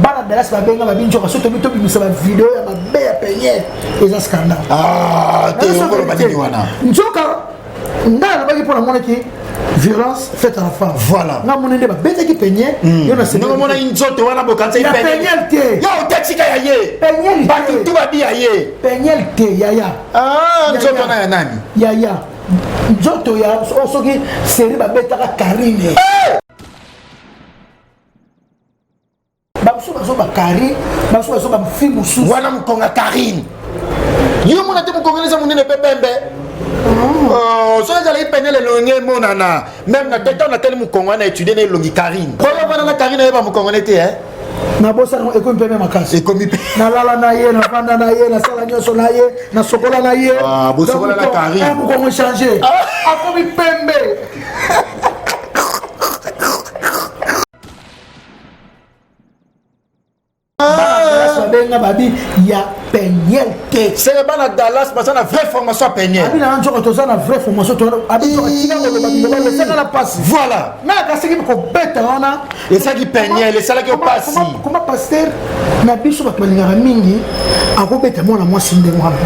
Bana Dallas babenga babi nzoka so tobi tobimisa bavideo ya mabe ya Peniel, eza scandale. Ah, te okoloba nini wana? Nzoka ngai alobaki mpo namonaki violence faite à la femme. Voilà. Nga moni nde babetaki Peniel. hmm. Yo naomonaki nzoto wana bokanisa Peniel te. Yo otetika ya ye. Peniel. Bato tu babi ya ye. Peniel te, yaya. Ah, nzoto wana ya nani? Yaya, nzoto ya soki seri babetaka Karine. Eh! Bamosusu bazoba Karine, bamosusu bazoba fi mosusu. Wana mokonga Karine, yo mona te, mokonga eza monene mpe pembe. Oh, soki ezalaki Peniel, elongi emonana même na tete. Natali mokongo wana, étudie na elongi Karine oyo wana na Karine, oyeba mokongo ne te. Nabosana, ekomi pembe makasi. Ekomi pe. Nalala na ye, navanda na ye, nasala nyonso na ye, nasokola na ye. Ah, bosokola na Karine. Mokongo change, akomi pembe. Babenga babi ya Peniel te. Seke bana Dallas baza na vraie formation ya Peniel. Abi na nzoka toza na vraie formation. Abi nzoka tika koloba biloba, esaka na pasi. Voilà. Nga akasaki kobeta wana. Esalaki Peniel, esalaki yo pasi. Koma pasteur na biso, bato balingaka mingi, akobeta mwana mwasi ndenge wana,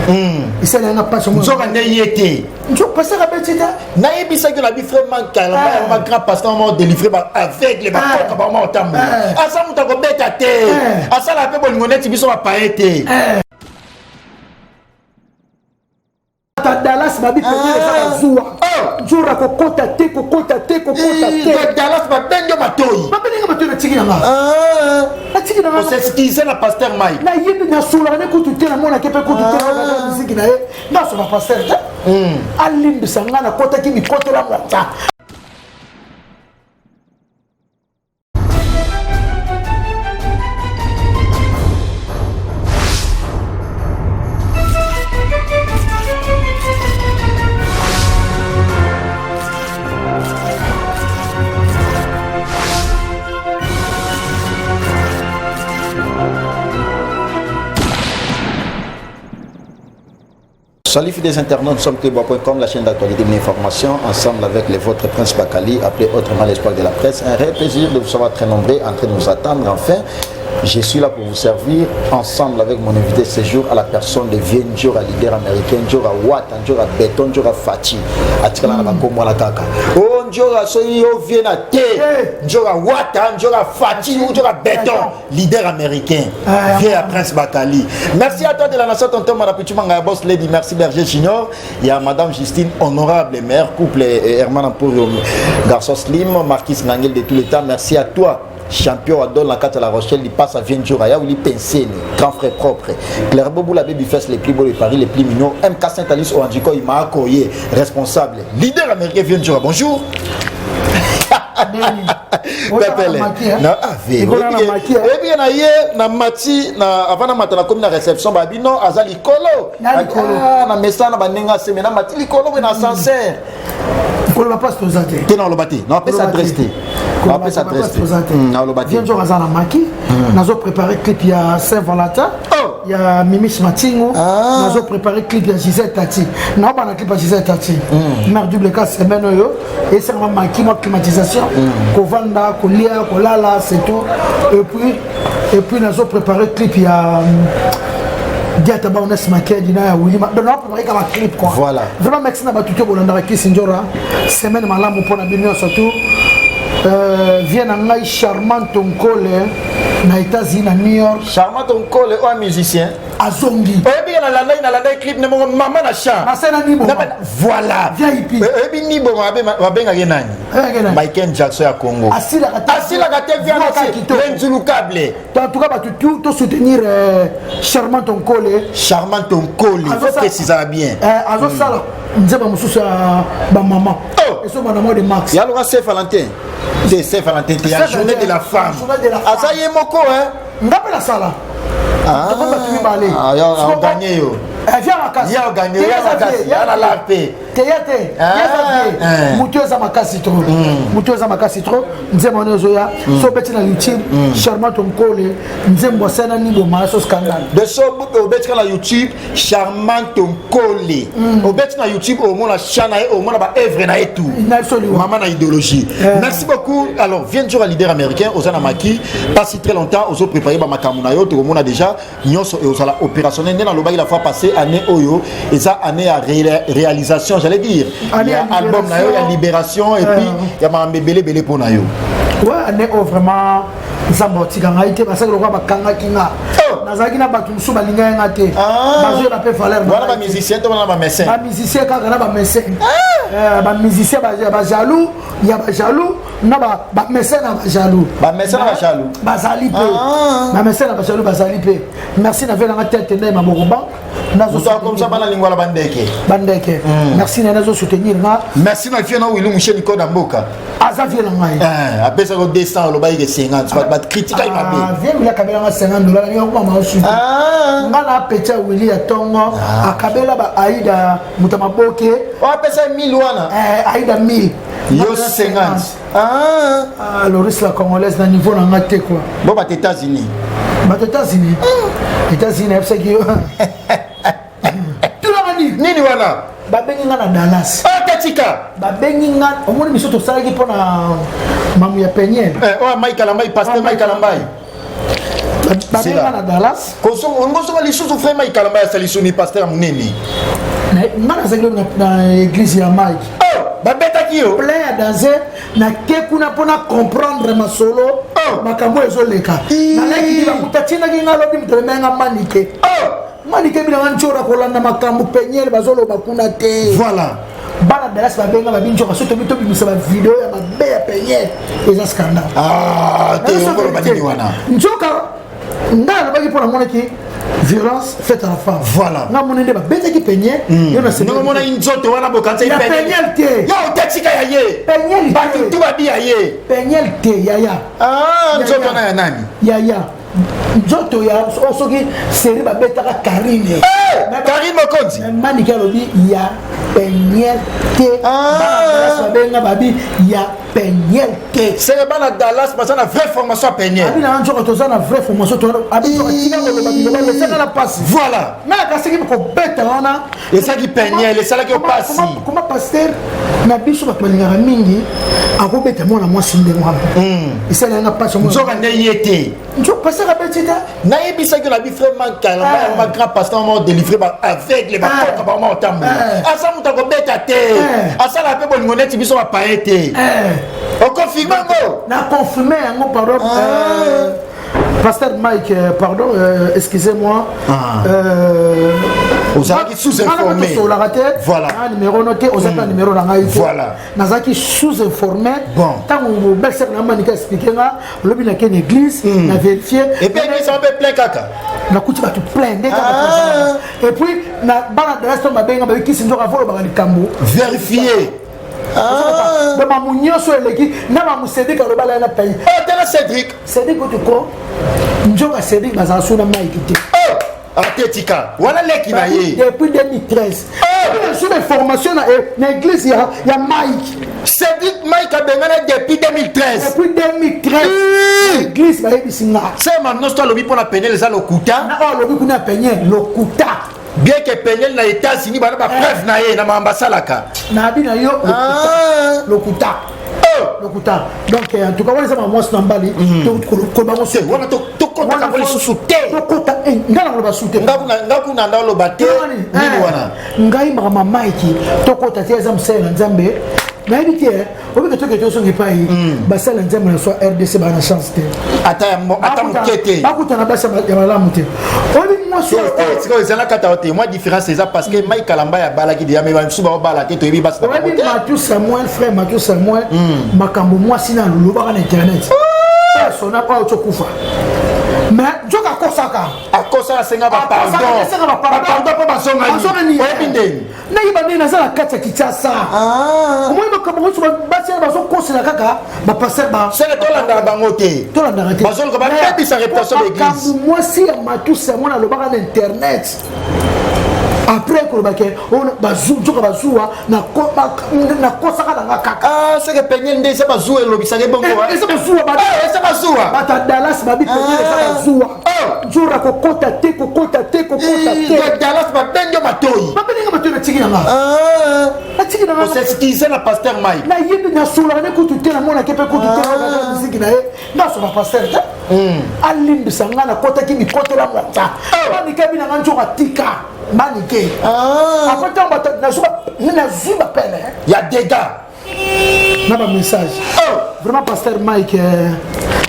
esali yanga pasi. Nzoka nde ye te. Nzoka pasteur abeti te. Nayebisaki na bi frère Makalamba, ma grand pasteur ma délivrer ba aveugle, bakoka bango otambola. Aza moto akobeta te, asala mpe bolingo neti biso bapaye te. Ta Dallas babi Peniel eza bazuwa nzora, kokota te, kokota te, kokota te. Dallas babengi yo matoi. Babengi matoi, natiki nanga, natiki nanga. Os'excuse na pasteur Mike. Nayebi, nasolaka ne kutu te, namonaki mpe kutu te miziki na ye. Nasola pasteur te, alimbisa ngai, nakotaki mikotela mwata. Salut fidèles internautes, nous sommes Cleboa.com, la chaîne d'actualité de l'information, ensemble avec les vôtres Prince Bakali, appelé autrement l'espoir de la presse. Un réel plaisir de vous savoir très nombreux en train de nous attendre. Enfin, je suis là pour vous servir, ensemble avec mon invité ce jour, à la personne de Vien Djora, leader américain, Djora Watt, Djora Beton, Djora Fati. Atikala na bakombo wana kaka. Oh Djora, soki yo vie na te. Djora Watt, Djora Fati, Djora Beton, leader américain. Viens à Prince Bakali. Merci à toi de la nation, tonton Marapichu Mangaya Boss Lady. Merci Berger Junior. Il y a Madame Justine, honorable mère, couple Herman Emporio, garçon Slim, Marquis Nangel de tous les temps. Merci à toi. Champion Adol la à La Rochelle, il passe à Vienjour, Aya Ouli Pensene, grand frère propre. Claire Boboula, Baby Fest, les plus beaux de Paris, les plus mignons. MK Saint-Alice, Oandjiko, Imakoye, responsable. Leader américain Vienjour, bonjour. Pepele oyebi na ye na mati na avant namata, nakomi na réception, babi non, aza likolo na mesana bandenge aseme na mati likolo boye na ascenseur. Koloba place toza te. Te, naoloba te, naopesa adresse te, naopesa adresse te, naoloba te. Vienjour aza na maki, nazo préparé clip ya Saint Valentin ya Mimis Matingo, nazo préparé clip ya Gisèle Tati, naobana clip ya Gisèle Tati, mare double ka semaine oyo esangama maki mwa climatisation, kovanda, kolia, kolala, c'est tout. Et puis nazo préparé clip ya Diata Baones Makedi na ya Wilima. Donc na préparé kaka clip quoi. Voilà. Vraiment merci na bato te bolandaka Kisi Njora. Semaine malamu mpona bino nyonso tout. Vie na ngai Charmant Tonkole na États-Unis, na New York. Charmant Tonkole oyo musicien. Azongi. Oyebi ye, nalandaki clip ne moko mama na champ. Nasena Niboma. Voilà. VIP. Oyebi Niboma babengaki nani? Michael Jackson ya Congo. Asilaka te. Asilaka te, vianenzulukable. En tout cas bato tout to soutenir Charmant Tonkole. Charmant Tonkole, faut préciser bien. Azosala nzembo mosusu ya bamama ezobanda na mois de mars. Yaloka Saint Valentin te, Saint Valentin te, ya journée de la femme. Aza ye moko. Nga mpe nasala bato mibale. Oganye yo. Via makasi. Ya organi ya makasi ya na la pe. Te ya te. Ya za vie. Mutu eza makasi trop. Mutu eza makasi trop. Nzembo wana ezoya. So obeti na YouTube, Charmant Nkole, nzembo asala ni boma so scandale. De so obeti na YouTube, Charmant Nkole. Obeti na YouTube omona chant na ye, omona ba œuvre na ye tout. Maman na idéologie. Merci beaucoup. Alors, viens toujours à leader américain, ozana maki, pas si très longtemps, ozo préparer ba makambo na yo, tokomona déjà nyonso eozala opérationnel nde nalobaki la fois passée année oyo eza année ya réalisation, j'allais dire ya album na yo ya libération et puis ya makambo ebele ebele mpo na yo. Ouais, année oyo vraiment Nzambe otika ngai te. Basaki lokola bakangaki nga, nazalaki na bato mosusu balingaki nga te, bazoyeba mpe valeur. Wana bamusicien to wana bamédecin? Bamusicien kaka na bamédecin, bamusicien bajaloux ya bajaloux na bamédecin na bajaloux. Bamédecin na bajaloux. Bazali mpe bamédecin na bajaloux, bazali mpe. Merci na ve nanga tete nde maboko banque. Comme bana lingwala bandeke. Bandeke, merci na nazo soutenir nga. Merci na vie na Wilu Musheni Koda mboka. Aza vie na ngai. Apesaka 200, olobaki ke 50, bacritika ye mabe. Vie Wili akabelanga 50 dollar, nalinga koma mausu nga na peti ya Wili ya ntongo, akabela ba Aida moto ya maboke. Apesa 1000 wana. Aida 1000. Yo 50. Ah, Loris la congolaise na niveau na nga te quoi. Bo bato États-Unis. Bato États-Unis, États-Unis nayebisaki yo tunanga nini. Nini wana? Babengi nga na Dallas. Tatika. Babengi nga, omoni biso tosalaki mpona mamu ya Peniel. Oyo Mike Kalambai, pasteur Mike Kalambai. Babengi nga na Dallas. Ngosonga lisusu frère Mike Kalambai asali soni, pasteur ya monene. Nga nazalaki na église ya Mike. Babetaki yo. Plein ya danger. Nake kuna mpona comprendre masolo, makambo ezoleka. Nalaki bakuta tindaki nga, alobi moto amemenga Manike, Manike bilanga ncora kolanda makambo Peniel bazoloba kuna te. Bana Dallas babenga, babi nzoka so tobi tobimisa bavideo ya mabe ya Peniel, eza scandale. Nini wana? Nzoka ngai alobaki mpo namonaki violence faite à la femme. Nga moni nde babetaki Peniel yo na ndenge omonaki nzoto wana bokanisa. Ya Peniel te. Yo otetika ya ye. Peniel. Bato tu babi ya ye. Peniel te, yaya. Nzoto wana ya nani? Yaya, nzoto ya oyo soki série babetaka Karine. Karine Mokonzi. Manike alobi ya Peniel te. Babenga babi ya Peniel te. Seke bana Dallas baza na vraie formation ya Peniel. Abi na nzoka toza na vraie formation, abi nzoka tika koloba biloba lesaka na pasi. Nga kasiki kobeta wana. Esalaki Peniel, esalaki yo pasi. Koma pasteur na biso bato balingaka mingi akobeta mwana mwasi ndenge wana, esalanga pasi. Nzoka nde ye te. Nzoka pasteur abeti te. Nayebisaki na bi frère Makalamba, ma grand pasteur ma délivrer ba aveugle, bakoka bama otambola, aza moto akobeta te, asala mpe bolingo neti biso bapaye te. Oconfirme yango? Na confirme yango, pardon. Pasteur Mike, pardon, excusez-moi. Ozalaki sous-informé. Tosolaka te. Voilà. Numéro no te, ozalaki na numéro na ngai te. Nazalaki sous-informé. Ntango belle-sœur na Manika expliqué nga, lobi nakende église, na vérifie. Et puis église mpe plein kaka. Nakuti bato plein nde kaka. Et puis na bana Dallas to babenga, babikisi nzoka volobaka likambo. Vérifier. Donc mamu nyonso eleki na mamu Cédrik alobala ye na pays. Tala Cédrik. Cédrik otuko nzoka Cédrik bazala so na Mike te. Atetika wana leki na ye. Depuis 2013 sur information na église ya Mike. Cédrik, Mike abengana depuis 2013. Depuis 2013 église bayebisi nga. Sema nyonso alobi mpona Peniel eza lokuta. Na oyo alobi kuna ya Peniel, lokuta. Bien que Peniel na États-Unis bana bapreuve na ye na makambo asalaka. Nabi na yo, lokuta, lokuta. Donc en tout cas wana eza mamwasi na mbali kolobango. Wana tokotaka ngo lisusu te. Tokota nga na koloba su te. Nga kuna nda oloba te, nini wana? Ngai makambo Mike tokota te, eza mosali na Nzambe. Nayebi te obika toke tosonga epai basali na Nzambe na so RDC baa na chance te. Ata moke te. Bakutana basi ya malamu te, oyebi mwasi. Sikoyo ezala kata te mwa différence eza parce que Mike Kalamba abalaki déjà, mais bamisusu baobala te, toyebi basi. Oyebi Mathieu Samuel, frère Mathieu Samuel, makambo mwasi na alobaka na internet sona oyo tokufa, mais nzoka akosaka. Akosaka, asenga bapardon, bapardon mpo bazongani. Oyebi ndeni? Nayeba ndenge naza na kati ya Kinshasa, omoni makambo nyonso basi wana bazokosela kaka bapasteur. Seke tolandaka bango te. Tolandaka te. Bazoluka babebisa réputation d'église. Makambo mwasi ya Mathieu Samuel alobaka na internet. Après koloba ke nzoka bazuwa, nakosaka na nga kaka. Ah, seke Peniel nde eza bazuwa, elobisaka ebongo. Eza bazuwa. Eza bazuwa. Bato ya Dallas babi Peniel eza bazuwa, nzora kokota te, kokota te, kokota te. Dallas babengi yo matoi. Babengi matoi, natiki na nga, natiki na nga. Os'excuse na pasteur Mike? Nayebi, nasolaka ne kutu te, namonaki mpe kutu te miziki na ye. Nasoka pasteur te, alimbisa nga, nakotaki mikotela mota manike bi nanga, nzoka tika manike. Après ntango bato nazwi bapene ya dégâts na bamessage. Vraiment, pasteur Mike,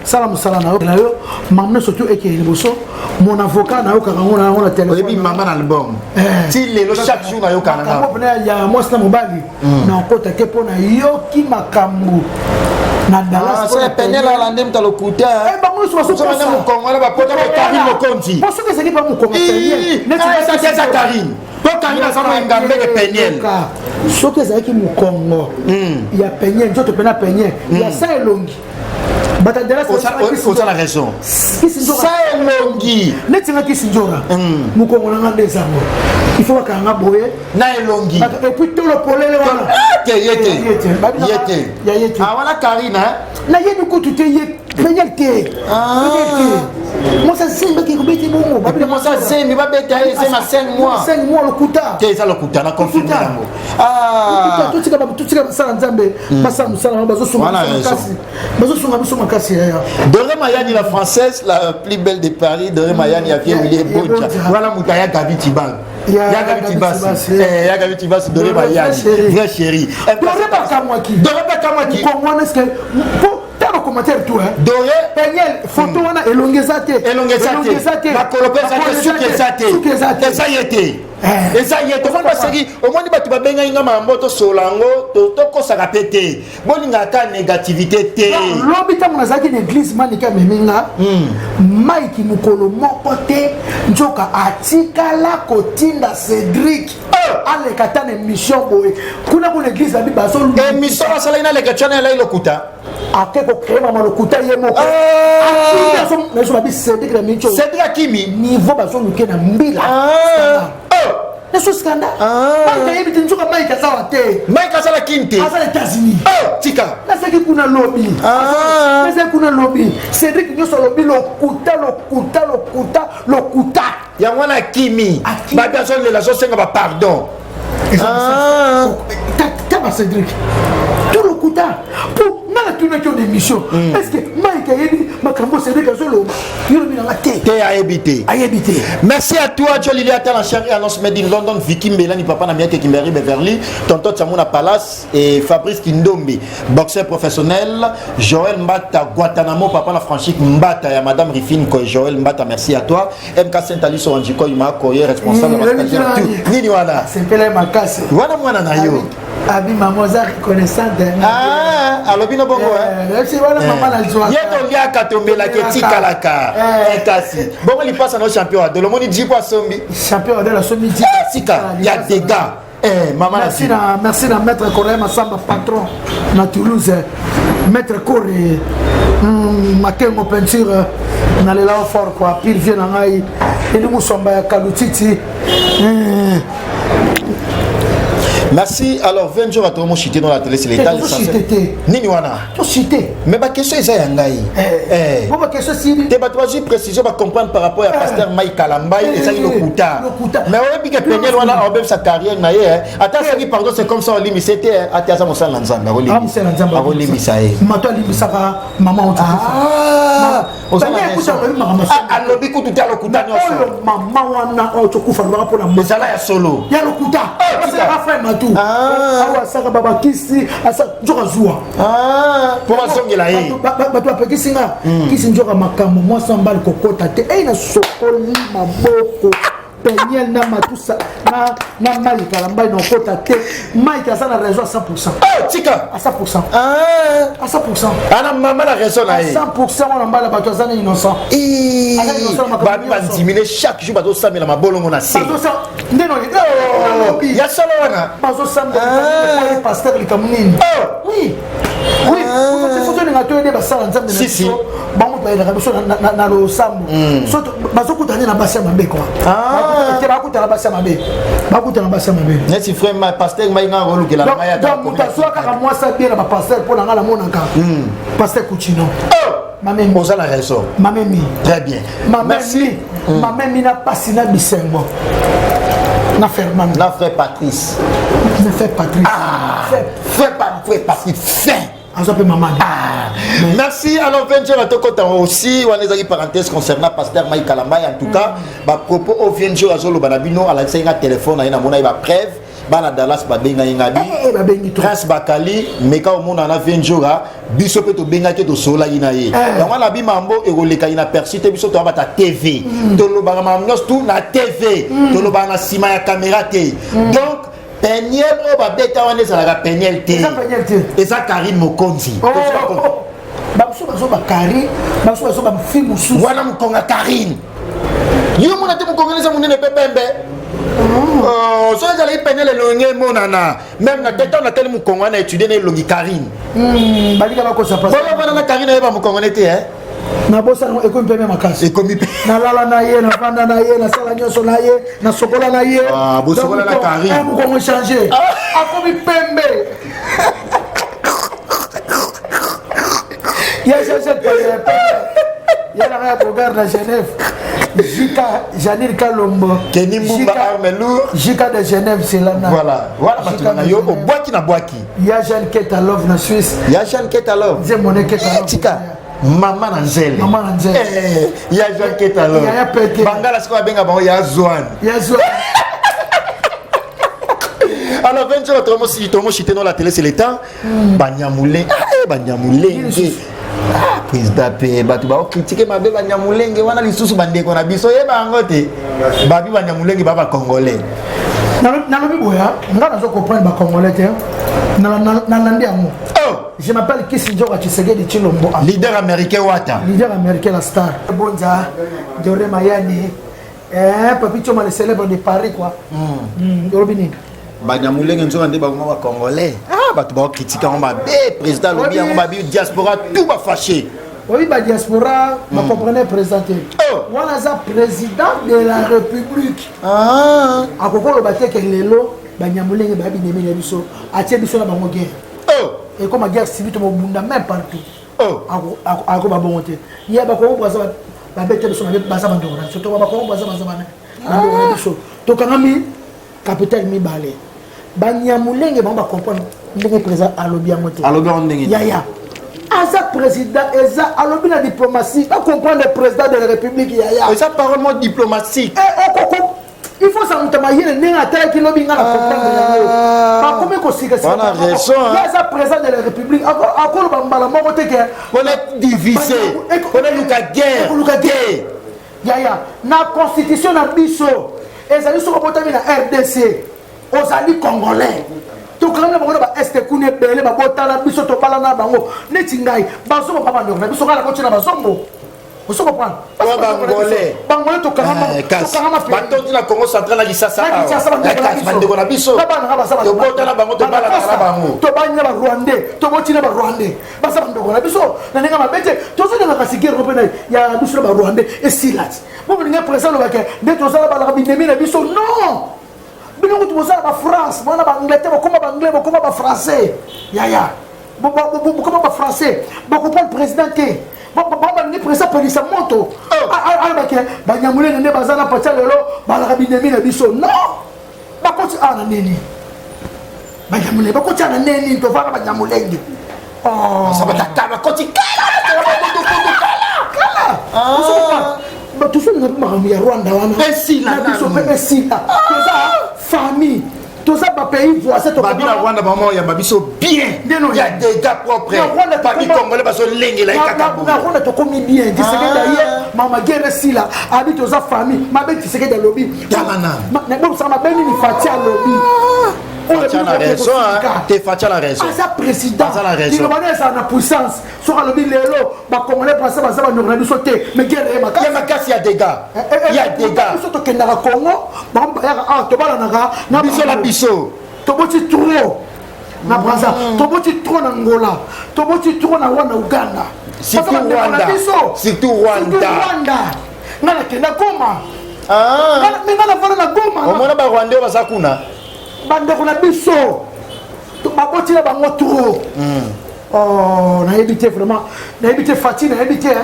sala mosala na yo, na yo mama nyonso tu ekeye liboso. Mon avocat, nayokaka yango na yango na telefone. Oyebi mama na album ti lelo, chaque jour nayokaka. Makambo mpena ya mwasi na mobali, nakota te mpo nayoki makambo na Dallas. Peniel alande moto alokuta. Bango nyonso. Mokongo wana bapota Karine Mokonzi. Po soki ezalaki pa mokongo Peniel. Neti eza Karine, mpo Karine aza moyenga mbeke Peniel. Soki ezalaki mokongo ya Peniel, nzoto mpena Peniel ya sa elongi, bato ya Dallas. Oza na raison, sa elongi. Neti nga kisi nzora, mokongo na nga nde ezango, il faut bakanga boye. Na elongi. Et puis tolo polele wana. Te, ye te, ye te. Ya ye te. Wana Karine. Nayebi kutu te, ye Peniel te, Peniel te. Mwasi azembaki kobeti bongo. Mwasi azembi, babeta ye ezema 5 mois. 5 mois, lokuta. Te, eza lokuta, na confirme yango. Totika basala Nzambe, basala mosala wana, bazosunga makasi, bazosunga biso makasi yaya. Doré Mayani, la française la plus belle de Paris. Doré Mayani ya vie Willie Boja wana, moto aya Gabi Tibang, ya Gabi Tibasi, ya Gabi Tibasi. Doré Mayani, vrai chéri. Doré bakamwaki. Doré bakamwaki. Kongo wana, est-ce po ta bacommentaire tout? Doré. Peniel, photo wana elongi eza te. Elongi eza te, makolo mpe eza te, suki eza te. Suki eza te. Eza ye te, eza ye te. Omoni baseki, omoni bato babengaki nga makambo, tosola yango, tokosaka mpe te, bolingaka négativité te. Lobi ntango nazalaki na église, Manike amemi nga. Mike mokolo moko te, nzoka atikala kotinda Cédrik aleka ta na émission boye kuna kuna église abi bazo Émission asalaki naleka tiana elai lokuta. Ake kocréer mama lokuta ye moko naso babi Cédrik na mincho. Cédrik akimi. Niveau bazoluke na mbila naso scandale. Mike ayebi te, nzoka Mike azawa te. Mike azala kini te. Aza na États-Unis. Tika. Nazalaki kuna lobi, nazalaki kuna lobi. Cédrik nyonso alobi lokuta, lokuta, lokuta, lokuta. Yango wana akimi, bato azolela, azosenga bapardon. Taba Cédrik to lokuta, mpo nga natunaki yo na émission: est ce que Mike ayebi makambo Cédrik azoloba? Yo lobi nanga te. Te, ayebi te. Ayebi te. Merci à toi, Jolili Atala Chéri, annonce made in London, Vicky Mbelani, papa na Mieke Kimberly Beverly, tonton Tsamuna Palace et Fabrice Kindombi, boxeur professionnel, Joël Mbata Guantanamo, papa na Franchique Mbata ya madame Rifine Koy, Joël Mbata, merci à toi. MK Saint Alice Wanjiko Ima Koye, responsable de nini wana? Sepela makasi. Wana mwana na yo. Abi mama oza reconnaissante. Ah, alobi no bongo. Wana mama na zwa. Ye toliaka, tomelaka, etikalaka kasi bongo lipasa no champion adolo, omoni jipo asombi. Champion adolo asombi. Sika ya dégâts. Eh, mama. Merci na, merci na maître Coré Massamba, patron na Toulouse. Maître Coré Makengo peinture, nalela fort quoi. Pire vie na ngai eli musomba ya Kalutiti. Merci. Alors, 20 jours à tout le dans la télé, c'est l'état. Nini wana? Tochite. Mais ba question eza ya ngai. Bon, ba question sili. Te, bato bazwi précision, ba comprendre par rapport à pasteur Mike Kalambay, ezali lokuta. Mais oyebi ke Peniel wana aobebisa carrière na ye. Ata asali pardon, c'est comme ça olimbisa te, ate aza mosala na Nzambe, akolimbisa ye. Mato alimbisaka mama. Alobi kutu te, alokuta nyonso. Oyo mama wana oyo tokufa alobaka mpona ezala ya solo. Ya lokuta, asalaka frère Matu awa, asaka babakisi, nzoka zuwa. Mpo bazongela ye. Bato bapekisi nga kisi, nzoka makambo mwasi mbali kokota te. Ei, nasokoli maboko. Peniel na Matusa na Mike Kalambay na okota te. Mike aza na raison à 100. Oh, tika. À 100, à 100. Ana mama na raison na ye. À 100. Wana mbala bato aza na innocent. Babi bandimine, chaque jour bazosamela mabolongo na se. Nde ya solo wana. Bazosambela pasteur likambo nini? Oui, oui, faut tolinga toyede basala Nzambe na biso bango. Bango bayelaka biso na losambo, so bazokutana nde na basi ya mabe kua. Te, bakutana basi ya mabe, bakutana basi ya mabe. Neti frère pasteur mai nga olukela ngai ya. Donc moto azwa kaka mwasi abie na bapasteur, mpo na ngai namonaka pasteur Kuchino. Mamemi, oza na raison. Mamemi. Très bien. Merci. Mamemi na pasi na bisengo na Fermami. Na frère Patrice. Na frère Patrice. Ah, frère Patrice fin. Aza mpe mama. Ah, merci. Alors Venjo, tokota aussi wana ezalaki parenthèse concernant pasteur Mike Kalambay. En tout cas, bapropos oyo Venjo azoloba na bino, alakisaki nga telefone na ye, namona ye bapreuve. Bana Dallas babenga ye ngabi. Babengi. Prince Bakali meka omona na Venjora, biso mpe tobengaki, tosololaki na ye. Yango wana bimambo ekolekaki na perçu te. Biso toyabata TV, tolobaka makambo nyonso tu na TV, tolobaka na nsima ya caméra te. Donc Peniel oyo babeta wana ezalaka Peniel te. Eza Peniel te. Eza Karine Mokonzi. Bamosusu bazoba Karine, bamosusu bazoba fi mosusu. Wana mokonga Karine, yo mona te, mokonga eza monene mpe pembe. Soki ezalaki Peniel, elongi emonana même na tete. Natali mokongo wana, étudie na elongi Karine. Balika bakosa. Bolobana na Karine, oyeba mokongo ne te. Nabosana, ekomi pembe makasi. Ekomi pe. Nalala na ye, navanda na ye, nasala nyonso na ye, nasokola na ye. Bosokola na Karine. Mokongo change, akomi pembe. Ya change pembe ye nanga ya bogar na Genève, Jika Janine Kalombo. Kenny Mbumba, arme lourd. Jika de Genève, c'est là. Voilà, bato na yo obwaki na bwaki. Ya Jeanne Keta Love na Suisse. Ya Jeanne Keta Love. Nzembo ne Keta Love. Tika mama na nzele. Mama na nzele. Ya Jeanne Keta Love. Ya pete. Bangala sikoyo babenga bango ya Zwane. Ya Zwane. Alors 20 tomoshite no la télé, c'est le temps. Banyamulenge, banyamulenge, ah, président mpe bato baokritike mabe banyamulenge wana lisusu. Bandeko na biso, oyeba yango te, babi banyamulenge ba bacongolais. Nalobi boya, nga nazo comprendre bacongolais te. Nalandi yango. Je m'appelle Kisi Njoka Tshisekedi Chilombo. Leader américain wata. Leader américain, la star. Bonza Doré Mayani, Papi Choma, le célèbre de Paris quoi. Olobi nini? Banyamulenge nzoka nde bakoma bacongolais. Ah, bato baokritika yango mabe. Président alobi yango, babi diaspora tout bafâché. Oyebi, badiaspora bacomprene président te. Wana aza président de la République, akoki oloba te ke lelo banyamulenge bayabi ndemeli ya biso, atie biso na bango guerre, ekoma guerre civile, to mobunda même partout. Akoba bongo te. Ye Bakongo Braza babete biso, baza bandeko na biso. To Bakongo Braza baza bandeko na biso, tokangami capital mibale. Banyamulenge bango bacomprendre ndenge président alobi yango te. Alobi yango ndenge? Yaya aza président, eza alobi na diplomatie, bacomprendre président de la République, yaya. Eza parole mo diplomatique. Okoko, il faut sa moto mayele ndenge atalaki lobi, nga na comprendre yango. Bakomi kosika. Aza président de la République, akoloba mbala moko te ke On est divisé, on est luka guerre. Luka guerre, yaya. Na constitution na biso ezali, soki obotami na RDC, ozali congolais. Tokangami na bango na baeste kuna, ebele babotana biso, tobala na bango. Neti ngai, bazombo pa bandeko na biso, ngai nakoti na bazombo, oso comprendre. Bangolais. Bangolais tokangama. Batondi na Congo central, na Kisasa, bandeko na biso, tobotana bango, tobalana na bango. Tobani na barwandais, toboti na barwandais, baza bandeko na biso na ndenge mabe te. Tozolinga kasi guerre mpe ya biso na barwandais esila ti po bolinga président alobake nde tozala balaka binemi na biso. Non, bino kutu bozala bafrance, bwana baangleterre, bokoma baanglais, bokoma bafrançais, yaya, bokoma bafrançais. Bakopone président te, balingi président pelisa moto, alobake banyamulenge nde baza na patia lelo, balaka binemi na biso. Non, bakoti awa na nini? Banyamulenge bakoti awa na nini? Tovanda banyamulenge. Bakoti. Kala tozolinga mpe makambo ya Rwanda wana na biso mpe esila. Toza famille, toza bapays voisin. Babi na Rwanda bama oyamba biso bien, ya dégâts propre. Babi congolais bazolengela ye kaka. Na Rwanda tokomi bien. Tshisekedi aye, mama, guerre esila. Abi toza famille mabe. Tshisekedi alobi bobisaka mabe nini? Fati alobi. Te, na raison. Aza président, liloba na ezala na puissance. Soki alobi lelo bacongolais brasa baza bandeko na biso te, mais guerre ye makasi ya dégâts, ya dégâts. Biso tokendaka Congo, bango bayaka awa, tobalanaka. Na biso na biso. Toboti trop. Na Brazza, toboti trop na Angola, toboti trop na Rwanda, Uganda. Surtout Rwanda. Surtout Rwanda. Rwanda. Nga nakenda Goma. Ah. Me nga navanda na Goma. Omona ba Rwandais baza kuna. Bandeko na biso baboti na bango trop. Oh, nayebi te vraiment. Nayebi te Fatshi, nayebi te.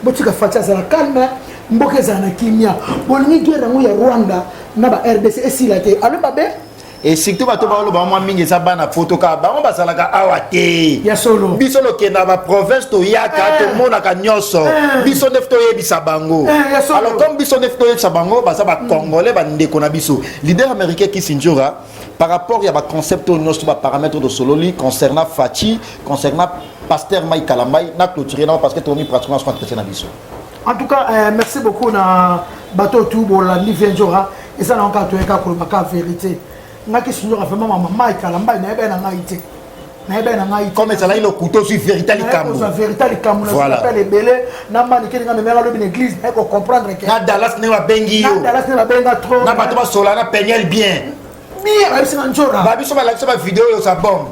Botika Fatshi azala calme. Mboka ezala na kimia. Bolingi guerre yango ya Rwanda na ba RDC esila te. Alo babe? Et surtout bato baoloba mwa mingi eza bana poto kaka bango bazalaka awa te. Ya solo. Biso lokenda ba province toyaka, tomonaka nyonso. Biso nde toyebisa bango. Ya solo. Alors comme biso nde toyebisa bango, baza ba Congolais, bandeko na biso. Leader américain Kisinjora, par rapport ya ba concept oyo nyonso, ba paramètre de sololi concernant Fatshi, concernant pasteur Mike Kalambay, na clôturer na parce que tomi pratiquement soin chrétien na biso. En tout cas, merci beaucoup na bato tout bolandi Venjora eza na kaka toyeka koloba ka vérité. Ngaki Sinjora vraiment mama Mike Kalambay nayeba na ngai te. Nayeba na ngai te. Comme ezalaki lokuta, ozwi vérité likambo. Ozwa vérité likambo na appel ebele na manike nga memela lobi na église naye kocomprendre ke na Dallas ndenge babengi yo. Na Dallas nde babenga trop. Na bato basola na Peniel bien. Bien, bayebisi nga Njora. Babiso balakisa ba vidéo oyo sa bombe.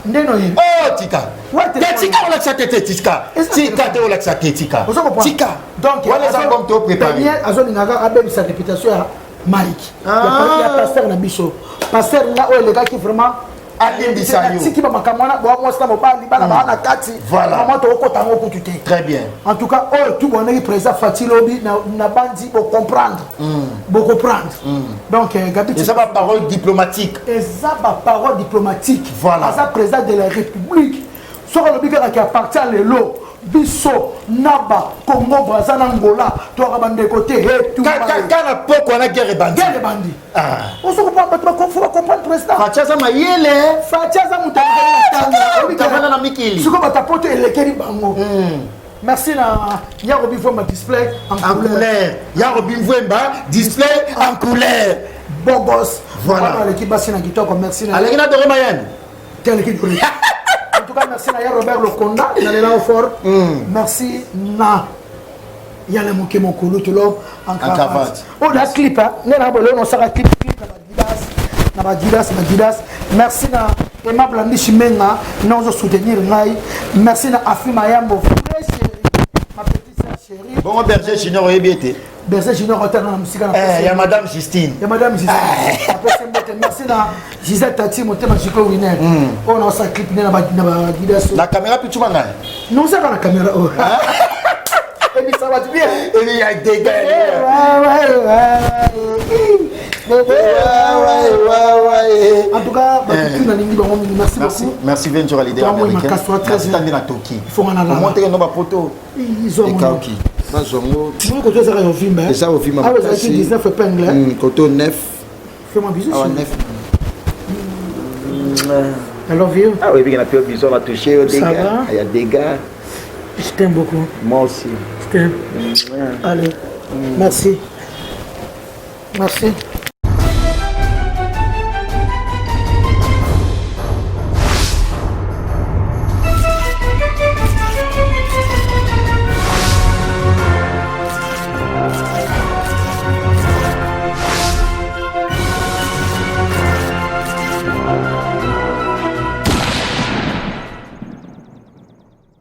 Nde noyebi. Oh, tika. Ouais, te tika olakisa te, te tika. Tika te olakisa te, tika. Ozo comprendre? Tika. Donc, wana eza bombe to préparé. Peniel azolingaka abebisa réputation ya Mike. Ya pasteur na biso. Pasteur nga oyo elekaki vraiment alimbisa yo. Tiki ba makambo wana boa mwasi na mobali bana baa na kati. Voilà. Mama tokokota yango kutu te. Très bien. En tout cas, oyo tout bonaki président Fatshi lobi na bandi bo comprendre. Bo comprendre. Donc Gabi eza ba parole diplomatique. Eza ba parole diplomatique. Voilà. Aza président de la République. Soki alobi kaka ki appartient lelo biso na ba Congo Brazza na Angola toyaka bandeko te. Kaka na poko wana guerre ebandi. Guerre ebandi. Ozo comprendre, bato ba comprendre président. Fatshi aza mayele. Fatshi aza moto avanda na mikili. Sikoyo bato poto elekeli bango. Merci na Yarobi Mvwemba display en couleur. Yarobi Mvwemba display en couleur. Bogos. Voilà. Aleki basi na kitoko, merci na. Aleki na Dore Mayani. Te aleki Dore. En tout cas, merci na ya Robert Lokonda, na lela fort. Merci na Yana Moke Mokolo tout l'homme en cravate. Oh la clip hein, nena bolo no saka clip clip na Adidas, na Adidas, na Adidas. Merci na Aimable Andishi Menga, na ozo soutenir ngai. Merci na Afi Mayambo, vrai chérie, ma petite sœur chérie. Bon Berger Junior oyebi ete. Berger Junior otanga na musika na. Ya Madame Justine. Ya Madame Justine. Apesi mbote. Merci na Gisèle Tati motema Jiko Winner. Oh na sa clip na ba Adidas. Na caméra pichu banga. Non ça na caméra oh. Et puis ça va bien. Et il y a des gars. Ouais. En tout cas, merci beaucoup. Merci Ventura leader américain. Merci tandi na Toki. Il faut en aller. Monte no ba poto. Ekauki. Bazongo. Nous koto ezaka yo vimba. Eza ovimba. Ah, ezalaki 19 épingle. Koto 9. Fais-moi bisou. Ah, 9. I love you. Ah oui, on a pu bisou, on a touché au dégâts. Il y a dégâts. Je t'aime beaucoup. Moi aussi. Je t'aime. Allez, merci. Merci.